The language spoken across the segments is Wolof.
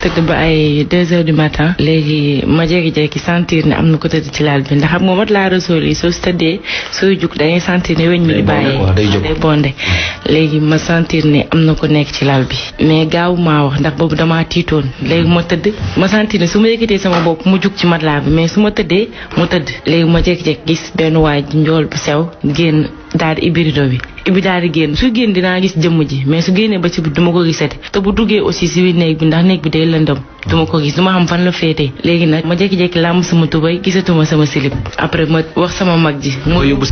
tëdd ba ay 2 heures du matin léegi ma jékki-jékki sentir ne am na ko tëdd ci laal bi ndax xam nga mat laa resool yi soo tëddee sooy jug dangay sentir ne weñ mi di bàyyee day bonde léegi ma sentir ne am na ko nekk ci laal bi mais gaaw maa wax ndax boobu damaa tiitoon léegi ma tëdd ma sentir ne su ma yëkkatee sama bopp mu jug ci mat laa bi mais su ma tëddee mu tëdd léegi ma jékki-jékki gis benn waay njool bu sew génn daal di ibbi rido bi ibi daal di génn su génn dinaa gis jëmm ji mais su génnee ba ci biir duma ko gisati te bu duggee aussi si biir néeg bi ndax néeg bi day lëndëm duma ko gis duma xam fan la féetee léegi nag ma jékki-jékki làmb sama tubay gisatuma sama silib après ma wax sama mag ji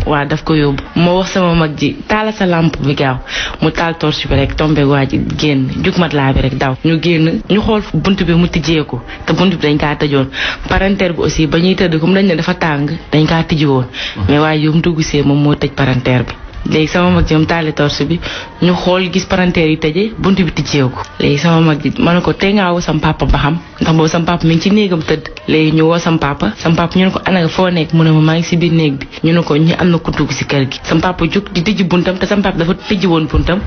waaw daf ko yóbbu ma wax sama mag ji taala sa lampe bi gaaw mu taal torche bi rek tombé waa ji génn jug mat laa bi rek daw ñu génn ñu xool bunt bi mu tijjeeku te bunt bi dañ kaa tëjoon parenteer bi aussi ba ñuy tëdd comme dañ ne dafa tàng dañ kaa tijji woon mais waaye yow mu dugg see moom moo tëj parenteer bi léegi sama mag ji moom taale torche bi ñu xool gis parenteer yi tëjee bunt bi tijjeeku léegi sama mag ji ma ne ko tey ngaa woo sam papa ba xam ndax boobu sam papa mi ngi ci néegam tëdd léegi ñu woo sam papa ñu ne ko ana nga foo nekk mu ne ma maa ngi si biir néeg bi ñu ne ko ñu am na ku dugg si kër gi sam papa jug di tëj buntam te sam papa dafa tëj woon buntam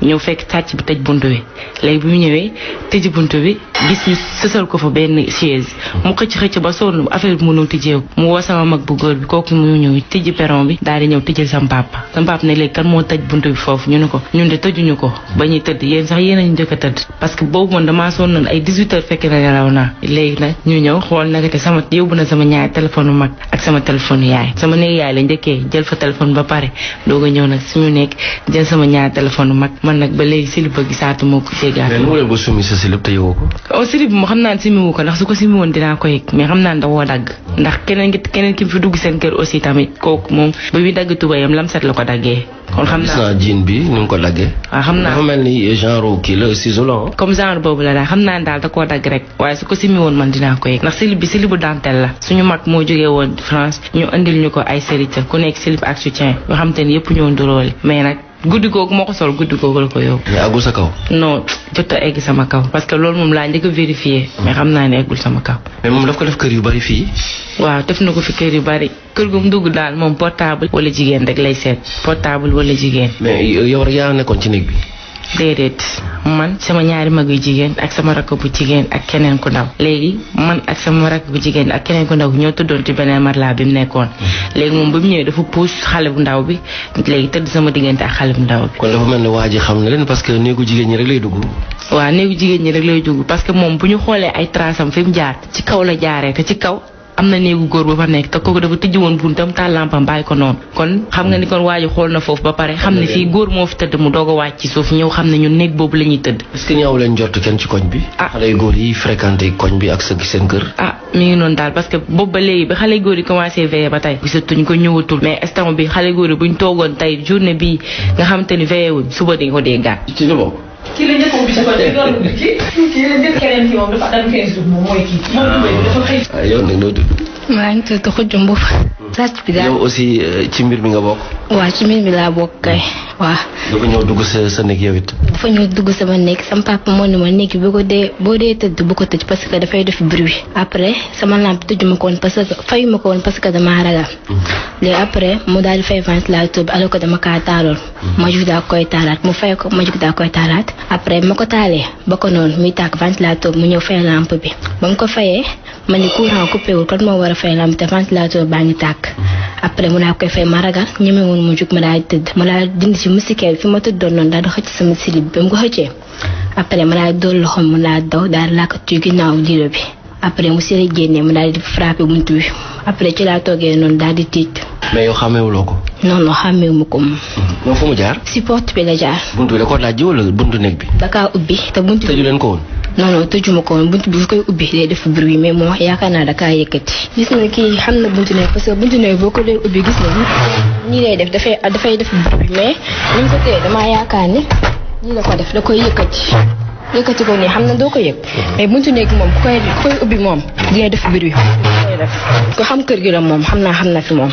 ñëw fekk sàcc bi tëj bunt bi léegi bi mu ñëwee tëj bunt bi gis ñu sësal ko fa benn chaise mu xëcc ba sonn affaire bi mënul tijjeeku mu woo sama mag bu góor bi kooku mu ñëw tëj perron bi daal di ñëw tëjal sam papa ne léegi kan moo tëj buntu bi foofu ñu ne ko ñun de tëjuñu ko ba ñuy tëdd yéen sax yéen a ñu njëkk a tëdd parce que boobu man damaa sonnoon ay 18 heures fekk na nelaw naa léegi nag ñu ñëw xool naka te sama yóbbu na sama ñaari téléphone mag ak sama téléphone yaay sama néeg yaay la njëkkee jël fa téléphone ba pare doog a ñëw nag suñu nekk jël sama ñaari téléphone mag man nag ba léegi silib ba gisaatu moo ko jéegaat. mais mu leen ba sumi sa silib te yowoo ko. oh silib bi moo xam naa ne simiwu ko ndax su ko simi woon dinaa ko yëg mais xam naa ne da woo dagg ndax keneen ki fi dugg seen kër aussi tamit kooku moom ba muy dagg tubayam lam set la ko daggee. kon xam naa jiin bi ni nga ko daggee. waaw xam naa dafa mel ni genre kii la ciseau la comme genre boobu la daal xam naa ne daal da koo dagg rek waaye su ko simi woon man dinaa ko yëg ndax silib bi silibu dentelle la suñu mag moo jógee woon France ñu andil ñu ko ay sérité ku nekk silib ak soutien yoo xam te ne yëpp ñoo nduróole mais nag guddi googu moo ko sol guddi googu la ko yóbbu. mais àggul sa kaw. non jot a egg sama kaw parce que loolu moom laa njëkk a vérifié mais xam naa ne eggul sama kaw. mais moom daf ko def kër yu bari fii. waaw def na ko fi kër yu bari kër gu mu dugg daal moom portable wala jigéen rek lay seet portable wala jigéen. mais yow rek yaa nekkoon ci néeg bi. déedéet man sama ñaari mag yu jigéen ak sama rakk bu jigéen ak keneen ku ndaw léegi man ak sama rakk bu jigéen ak keneen ku ndaw ñoo tëddoon ci beneen matelas bi mu nekkoon léegi moom ba mu ñëwee dafa puus xale bu ndaw bi léegi tëdd sama diggante ak xale bu ndaw bi. kon dafa mel ne waa ji xam na leen parce que néegu jigéen ñi rek lay dugg. waaw néegu jigéen ñi rek lay dugg parce que moom bu ñu xoolee ay trasam fi mu jaar ci kaw la jaaree te ci kaw am na néegu góor ba fa nekk te kooku dafa tëjji woon buntam taal lampam bàyyi ko noonu kon xam nga ni kon waa ji xool na foofu ba pare xam ne fii góor moo fi tëdd mu doog a wàcc ci suuf ñëw xam ne ñun néeg boobu la ñuy tëdd. est-ce que ñaaw leen jot kenn ci koñ bi. xale yu góor yi fréquenté koñ bi ak seen kër. mi ngi noonu daal parce que boobu ba léegi ba xale góor yi commencé veillé ba tey gisatuñ ko ñëwatul mais instant bi xale góor yi buñ toogoon tey journée bii nga xamante ni veillé wuñ suba di nga ko déggaat. ci la bokk. kii la njëkk a ubbi sa ko ci doon ubbi kii la njëkk keneen ki moom dafa dem 15 jours moom mooy kii moom dafa xëy. yow nag noo tudd. maa ngi tudd Xujju Mbuuf. sàcc bi daal yow aussi ci mbir mi nga bokk. waaw ci mbir mi laa bokk kay waaw. dafa ñëw dugg sa néeg yow it. dafa ñëw dugg sama néeg sama papa moo ne ma néeg bi boo dee tëdd bu ko tëj parce que dafay def bruit. après sama lampe tëjuma ko woon parce que fayuma ko woon parce que damaa ragal. léegi après mu daal di fay ventilateur bi alors que dama kaa taaloon. ma jug daa koy taalaat mu fay ko ma jug daa koy taalaat. après ma ko taalee ba ko noonu muy tàkk ventilateur mu ñëw fay lampe bi ba mu ko fayee ma ni courant coupé wul kon moo war a fay lampe te ventilateur baa ngi tàkk. après mu daal koy fay ma ragal ñemewul mu jug ma daal di tëdd ma daal dindi ci musikeer fi ma tëddoon noonu daal di xëcc sama silib bi ba mu ko xëccee après ma daal di doon loxoom mu daal daw daal di làkkat ci ginnaaw diiro bi après mu siri génnee mu daal di frappé buntu bi après ci laa toogee noonu daal di tiit. mais yow xàmmeewuloo ko. non xàmmeewuma ko moom. moom fu mu jaar. si porte bi la jaar. buntu bi da koo dajji wala buntu néeg bi. da kaa ubbi te buntu bi tëju leen ko woon. non tëjuma ko woon buntu bi fu koy ubbi day def bruit mais moom yaakaar naa da kaa yëkkati. gis nga kii xam na buntu néeg parce que buntu néeg boo ko dee ubbi gis nga nii lay def dafay def bruit mais ni mu ko téye damaa yaakaar ni nii la ko def da koy yëkkati ko nii xam na doo ko yëg mais buntu néeg moom ku koy ubbi moom dina def bruit ko xam kër gi la moom xam na fi moom.